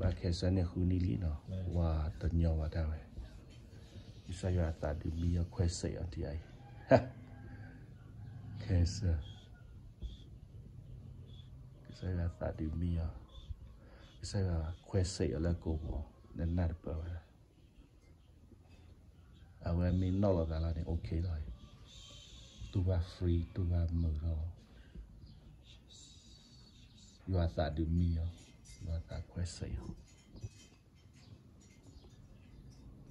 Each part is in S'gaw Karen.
ဘၣ်ခဲစၢ်န့ၣ်ဃုနံၣ်လံနီၤ, ဝၤတညီဘၣ်ဒၣ်ဝဲ, ကစၢ်ယွၤအသးဒုးမံအီၤခွဲးစဲးအီၤဒ်အံၤ, ခဲစၢ်, ကစၢ်ယွၤအသးဒုးမံအီၤ, ကစၢ်ယွၤခွဲးစဲးအီၤလၢကိာ်ပူၤ, နနၢ်တပၢၢ်ဝဲဒၣ် အဝဲမ့ၢ်နီၣ်လီၤသးလီၤန့ၣ် okay လီၤ, တူၢ်ဘၣ် free တူၢ်ဘၣ်မုာ်လီၤ, ယွၤအသးဒုးမံအီၤ, ယွၤအသးခွဲးစဲးအီၤ,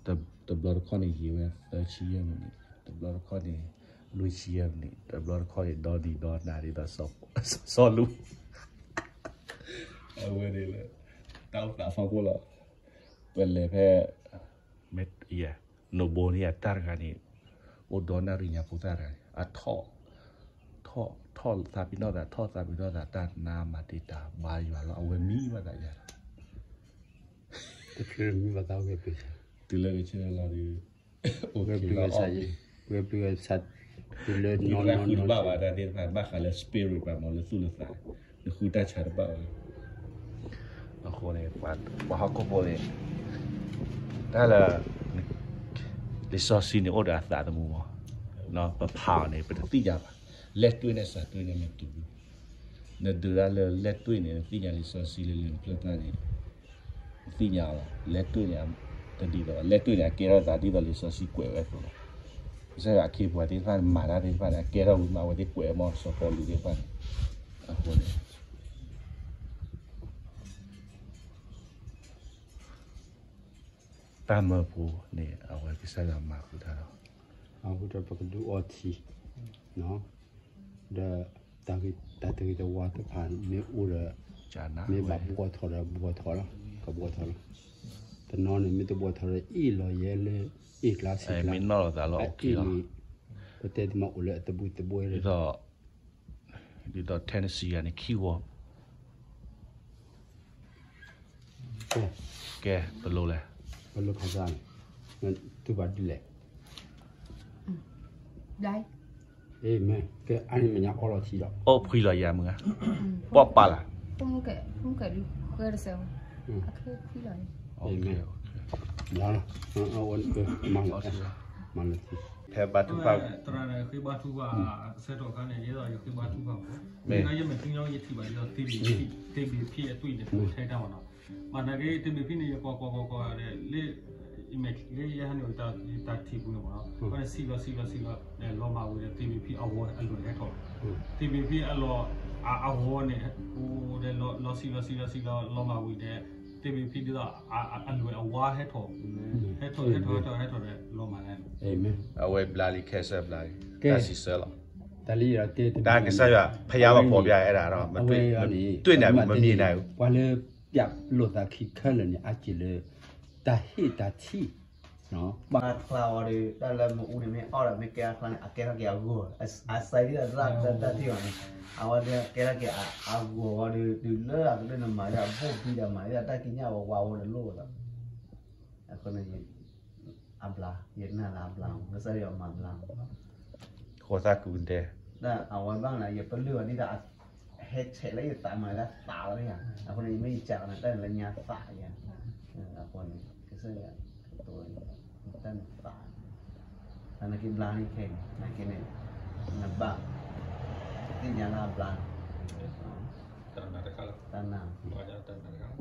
တဘျီတခီၣ်န့ၣ် ယံာ်ဝဲသၢဆံယဲၢ်မံးနံး, တဘျီတခီၣ်န့ၣ် လွံၢ်ဆံယဲၢ်မံးနံး, တဘျီတခီၣ်န့ၣ် ဒီနံၤဒီနၤဒ်သိးစီၤလူ, အဝဲန့ၣ်လၢ တၢ်အိၣ်သးဖီခိၣ်လီၤ, ပလဲၤဖဲ မ့ၢ်ယဲ နိၣ်ဘိန့ၣ် အတၢ်တဂၤန့ၣ် အိၣ်ဒီးနၣ်ရံၣ်ညါဖိသၣ်တဂၤန့ၣ် အထီၣ် ထီၣ် ထီၣ်သးပ့ၤနီၣ်သး ထီၣ်သးပ့ၤနီၣ်သး တၢ်နါမၤတ့ၢ်တၢ်ဘါယွၤလီၤ အဝဲမံဘၣ်သးယၤလီၤ, တချုးမံဘၣ်သးဝဲပျုၤ, တုၤလၢကဆၢလီၤဒီး ဝဲပျုၤဝဲဆၣ်, ဝဲပျုၤဝဲဆၣ်, တုၤလၢနီၢ်နီၢ်နီၢ် တဘၣ်ဘၣ်တၢ်သ့ၣ်တဖၣ် ဘၣ်ဃးလၢ spirit ဘၣ်မ့ၢ်လၢသူၣ်လၢသး, နဃုတၢ်ဆါတဘၣ်ဘၣ် အဃိန့ၣ် ပှၤဟီၣ်ခိၣ်ဖိန့ၣ် တၢ်လၢ လံာ်စီဆှံန့ၣ်အိၣ်ဒီးအသးသမူမး, ပဖးအီၤန့ၣ် ပတသ့ၣ်ညါဘၣ်, လက်တွေ့နဲ့စာတွေ့နဲ့မတူဘူး, နဒုးဒၣ်လၢ လက်တွေ့ န့ၣ် နသ့ၣ်ညါလံာ်စီဆှံလၢလၢနဖျၢၣ်တၢ်န့ၣ် နသ့ၣ်ညါလီၤ, လက်တွေ့ န့ၣ် တဒ်သိးဘၣ်, လက်တွေ့ န့ၣ် အကဲထီၣ်သးဒ်သိးလံာ်စီဆှံကွဲးဝဲအသိးလီၤ, ကစၢ်ယွၤအခ့အပှၤသ့ၣ်တဖၣ်န့ၣ် မၤတၢ်သ့ၣ်တဖၣ်န့ၣ် အကဲထီၣ်ဝံၤမး အဝဲသ့ၣ်ကွဲးမး စီၤပီလူးသ့ၣ်တဖၣ်န့ၣ်, အဃိန့ၣ် တၢ်မၢဖိန့ၣ် အဝဲကစၢ်ယွၤမၤဃုာ်တၢ်လီၤ, မၤဃုာ်ဒီးပကဒုးအီထံ, ဒီး တၢ်ဂ့ၤတဝါတဖၣ်မ့ၢ်အိၣ်ဒီး မ့ၢ်ဘၣ်ဘှီထီၣ်ဒီးဘှီထီၣ်လီၤ, ကဘှီထီၣ်လီၤ, တနီၤန့ၣ် မ့ၢ်တဘှီထီၣ်ဒီးအ့ၣ်လီၤယဲလၢ အ့ၣ်ကျါဆံးကျါ, မ့ၢ်နီၣ်လီၤသးလီၤ အ့ၣ်န့ၣ် ပတဲတမံၤအိၣ်လၢအတဘှံးတဘှဲ ဒ်သိး ဒ်သိး Tennessee ယၤန့ၣ် ခံဝီ ကဲ ပလိၣ်လဲၣ်, ပလိၣ်ခါဆၣ်န့ၣ် တူၢ်ဘၣ်ဒ်လဲၣ်, အ့မ့ၢ် ကဲ အါန့ၢ်မဲာ်ညါအီလီၤထံဒီး အိၣ်ဖှံလီၤယၤမုၢ်ဧါ, ပီၣ်ပာ်လၢ်, ဖဲဘါထုကဖၣ် ဃ့ဘါထုကဖၣ် ဆၢထီၣ်အခါန့ၣ် ယဲသိးယဃ့ဘါထုကဖၣ်မး, မ့ၢ်ယမ့ၢ်သ့ၣ်ညါယထံၣ်ဘၣ်ဒ်သိး သ့ဘ့ၣ်ဖံးအသွံၣ်န့ၣ် ထဲတၢ်မးနီၤ, ဘၣ်နာ်က့ သ့ဘ့ၣ်ဖံးန့ၣ် ယကွၢ်ကွၢ်ကွၢ်ကွၢ်ဒီး လၢ လၢယဟဲနုာ်တၢ်ထံၣ်ပူၤန့ၣ်မးနီၤ, ဘၣ်န့ၣ် ဆံးလီၤဆံးလီၤဆံးလီၤ လီၤမၢ်ဝံၤဒီး သ့ဘ့ၣ်ဖံးအဂီၤအလွဲၢ်ဟဲထီၣ်, သ့ဘ့ၣ်ဖံးအလီၢ် အဂီၤန့ၣ် အိၣ်ဒီးလီၤဆံးလီၤဆံးလီၤဆံးလီၤ လီၤမၢ်ဝံၤဒီး သ့ဘ့ၣ်ဖံးဒ်သိး အလွဲၢ်အဝါဟဲထီၣ်, ဟဲထီၣ်ဟဲထီၣ်ဟဲထီၣ်ဟဲထီၣ်ဒီး လီၤမၢ်လၢ အဝဲဘျါလံ ခဲစၢၣ်ဘျါလံ တၢ်စံးဆၢလီၤ, တၢ်လၢယတၢ်ကစၢ်ယွၤ ဖယါလီၤဖီဘၣ်အဲၣ်ဒၣ်ဒီး မ့ၢ်တွ့ၣ်န့ၣ် မ့မ့ၢ်န့ၣ် ပှၤလၢပျၢ်လိာ်သးခံခဲလၢာ်န့ၣ် အစ့ၢ်လၢ တၢ်ဟ့ၣ်တၢ်ထံၣ် ဘၣ်ချါဝဲဒီး တၢ်လၢမ့ၣ်အူန့ၣ် မ့ၢ်အီၣ်ဒီး မ့ၢ်ကဲအချါန့ၣ် အကဲထီၣ်က့ၤအဂီၤ, အစဲဒ်သိးတၢ်ထံၣ်ဘၣ်န့ၣ် အဝဲကဲထီၣ်က့ၤအဂီၤဝဲဒီး တုၤလၢအကဒၢနမၤဒၣ် ဘိၣ်ဘံဒီးမၤဒၣ် တၢ်ကံးညာ်ဝဲဝါဝဲဒီးလိၣ်ဝဲဒီး အဃိန့ၣ် အဘျါ ယနာ်လၢအဘျါ ကစၢ်ယွၤမၤဘျါ ဃိသၣ်ကူဒဲ အဝဲဘၣ်မနုၤ ယပလုၢ်အီၤဒ်သိး ဟဲဆဲးလၢယသးမၤလၢသးလီၤယၤ အဃိန့ၣ် ယမ့ၢ်ယစံးလီၤန့ၣ် တၢ်န့ၣ်လၢညါသးယၤ အဃိန့ၣ် ကစၢ်ယွၤ တၢ်န့ၣ်သး သနာ်က့ဘျါန့ၣ်ခဲအံၤ သနာ်က့န့ၣ် နဘၣ် သ့ၣ်ညါလၢအဘျါ တၢ်နာ်တခါလီၤ တၢ်နာ် တၢ်နာ်တခါလီၤ